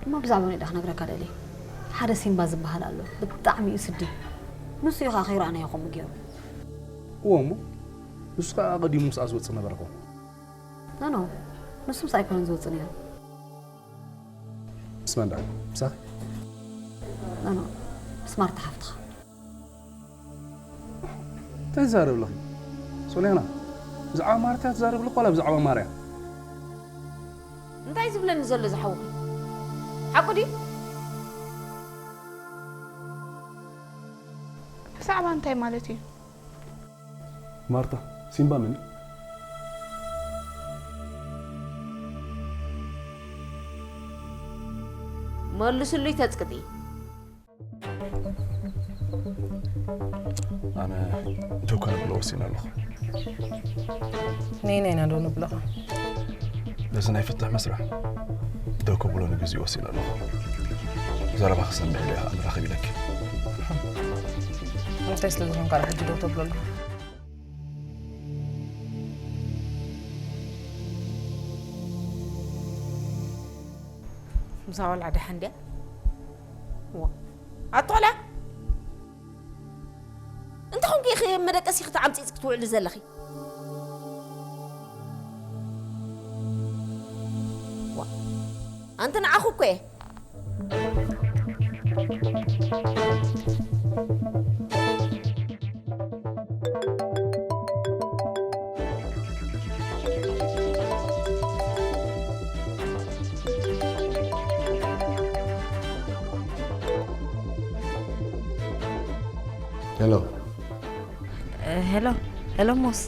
እሞ ብዛዕባ ኒዳ ክነግረካ ደልየ። ሓደ ሲምባ ዝበሃል ኣሎ፣ ብጣዕሚ እዩ ስዲ። ንሱ እዩ ኸዓ ከይረኣናዮ ከምኡ ገይሩ። እዎ እሞ፣ ንሱ ከዓ ኣቐዲሙ ምስኣ ዝወፅእ ነበረ እኮ። ኖ ኖ፣ ንሱ ምስ ኣይኮነን ዝወፅእ ነይሩ። ምስ መን ደኣ? ምሳኺ? ኖ ኖ፣ ምስ ማርታ ሓፍትኻ። እንታይ ትዛረቢ ኣለኺ? ሶልያና፣ ብዛዕባ ማርታ ትዛረቢ ኣለኺ ዋላ ብዛዕባ ማርያ? እንታይ ዝብለኒ ዘሎ ዝሓውኺ? ሓቁ ድዩ? ብዛዕባ እንታይ ማለት እዩ? ማርታ፣ ሲምባ መን እዩ? መልስሉይ ተጽቅጢ። ኣነ ደው ከነብሎ ወሲነ ኣለኹ። ነይናይና ዶ ንብለኻ? ነዚ ናይ ፍትሕ መስርሕ ደው ከብሎ ንግዚኡ ወሲነ ኣለኹ። ዘረባ ክሰምዕ ኢለ ከዓ ንራኸብ ኢለኪ። እንታይ ስለ ዝኾንካ ዶ ሕጂ ደው ተብሎ ኣለኻ? ምሳ ቆልዓ ደሓን ድያ? ዋ ኣቶ ቆልዓ፣ እንታይ ኾንኪ ኢኺ መደቀሲ ክትዓምፂ ክትውዕሊ ዘለኺ? ዋ ኣንቲ ንዓኹ እኮ እየ። ሄሎ ሄሎ ሄሎ ሞስ፣